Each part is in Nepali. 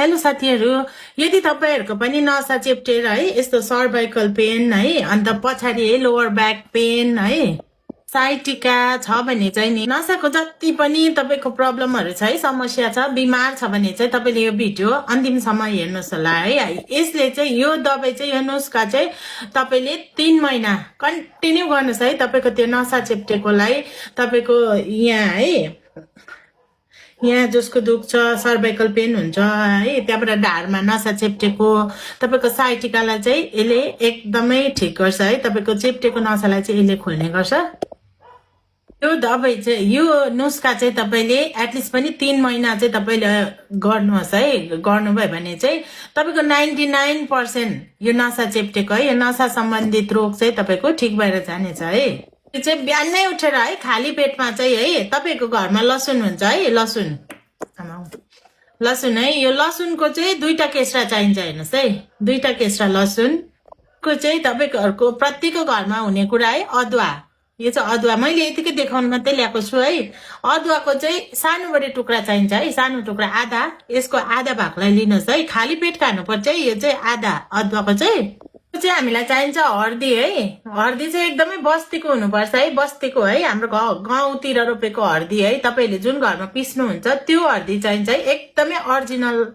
हेलो साथीहरु, यदि तपाईहरुको पनि नसा चेप्टेर है यस्तो सर्वाइकल पेन है अन्त पछाडी है लोअर ब्याक पेन है साइटिका छ भने चाहिँ नि नसाको जति पनि तपाईको प्रब्लमहरु छ है समस्या छ बिमार छ भने चाहिँ तपाईले यो भिडियो अन्तिमसम्म हेर्नुस् होला है। यसले चाहिँ यो दबाई चाहिँ यो नुस्खा चाहिँ तपाईले 3 महिना कन्टिन्यू गर्नुस् है। तपाईको त्यो नसा चेप्टेकोलाई तपाईको यहाँ जसको दुख छ सर्वाइकल पेन हुन्छ है त्यहाँबाट ढाडमा नसा चेप्टेको तपाईको साइटिकालाई चाहिँ यसले एकदमै ठीक गर्छ है। तपाईको चेप्टेको नसालाई चाहिँ यसले खोल्ने गर्छ। यो दबाई चाहिँ यो नुस्खा चाहिँ तपाईले एटलिस्ट पनि 3 महिना चाहिँ तपाईले गर्नुहोस् है। गर्नुभयो भने चाहिँ तपाईको 99% यो नसा चेप्टेको है यो नसा सम्बन्धित रोग चाहिँ तपाईको ठीक भएर जानेछ है। यो चाहिँ बिहानै उठेर है खाली पेटमा चाहिँ है तपाईको घरमा लसुन हुन्छ है लसुन है यो लसुनको चाहिँ 2टा केस्रा चाहिन्छ हेर्नुस् है। 2टा केस्रा लसुनको चाहिँ तपाईको घरको प्रत्येकको घरमा हुने कुरा है अदुवा। यो चाहिँ अदुवा मैले यतिकै देखाउन मात्रै ल्याएको छु है। अदुवाको चाहिँ सानो बडे टुक्रा चाहिन्छ है। सानो टुक्रा आधा यसको आधा भागलाई लिनुस् है। खाली पेट खानुपर्छ है। यो चाहिँ आधा अदुवाको चाहिँ हामीलाई चाहिन्छ हर्दी है। हर्दी चाहिँ एकदमै बस्तीको हुनुपर्छ है। बस्तीको है हाम्रो गाउँतिर रोपेको हर्दी है। तपाईले जुन घरमा पिस्नुहुन्छ त्यो हर्दी चाहिन्छ है। एकदमै ओरिजिनल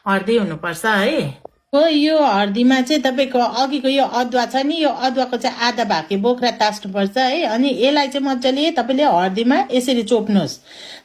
हर्दी हुनुपर्छ है। यो हर्दीमा चाहिँ तपाईको अघिको यो अदुवा छ नि यो अदुवाको चाहिँ आधा भागे बोक्रा तास्नुपर्छ है। अनि यसलाई चाहिँ मजाले तपाईले हर्दीमा यसरी चोप्नुहोस्।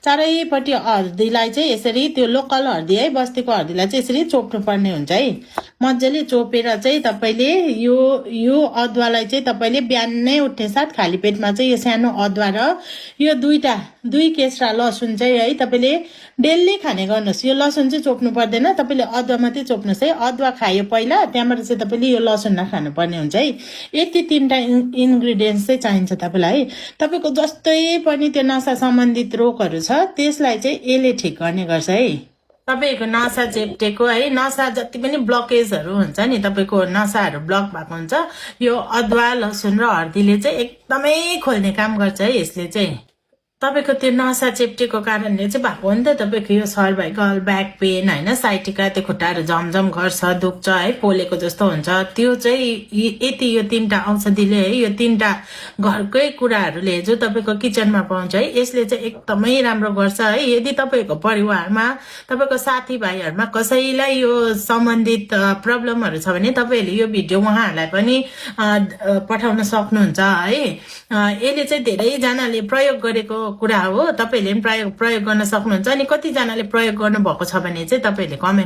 चारैपट्टि हर्दीलाई चाहिँ यसरी त्यो लोकल हर्दी है बस्तीको हर्दीलाई चाहिँ यसरी चोप्नु पर्ने हुन्छ है। मजाले चोपेर चाहिँ तपाईले यो अदुवालाई चाहिँ तपाईले बिहानै उठ्ने साथ खाली पेटमा चाहिँ यो सानो अदुवा र यो 2 केस्रा लसुन चाहिँ है तपाईले डेली खाने गर्नुहोस्। यो लसुन चाहिँ चोप्नु पर्दैन तपाईले अदुवा मात्रै चोप्नुहोस् है। अदुवा खायो पहिला त्यहाँबाट चाहिँ तपाईले यो लसुन नखानु पर्ने हुन्छ है। यति 3टा इन्ग्रेडियन्ट्स चाहिँ चाहिन्छ तपाईलाई है। तपाईको जस्तै पनि त्यो नसा सम्बन्धित रोगहरु छ त्यसलाई चाहिँ यसले ठीक गर्ने गर्छ है। तपाईको नसा चेप्टेको है नसा जति पनि ब्लकेजहरु हुन्छ नि तपाईको नसाहरु ब्लक भएको हुन्छ यो अदुवा लसुन र हर्दीले चाहिँ एकदमै खोल्ने काम गर्छ है। यसले चाहिँ तपाईको त्यो नसा चेप्टेको कारणले चाहिँ भएको हो नि त तपाईको यो सर्वाइकल ब्याक पेन हैन साइटिका त्यो खुट्टाहरु झमझम गर्छ दुख्छ है पोलेको जस्तो हुन्छ त्यो चाहिँ यति यो 3टा औषधिले है यो 3टा घरकै कुराहरुले जो तपाईको किचनमा पाउँछ है यसले चाहिँ एकदमै राम्रो गर्छ है। यदि तपाईको परिवारमा तपाईको साथीभाइहरुमा कसैलाई यो सम्बन्धित प्रब्लमहरु छ भने तपाईले यो भिडियो उहाँहरुलाई पनि पठाउन सक्नुहुन्छ है। यसले चाहिँ धेरै जनाले प्रयोग गरेको कुरा हो। तपाईले पनि प्रयोग गर्न सक्नुहुन्छ। अनि कति जनाले प्रयोग गर्नु भएको छ भने चाहिँ तपाईले कमेन्ट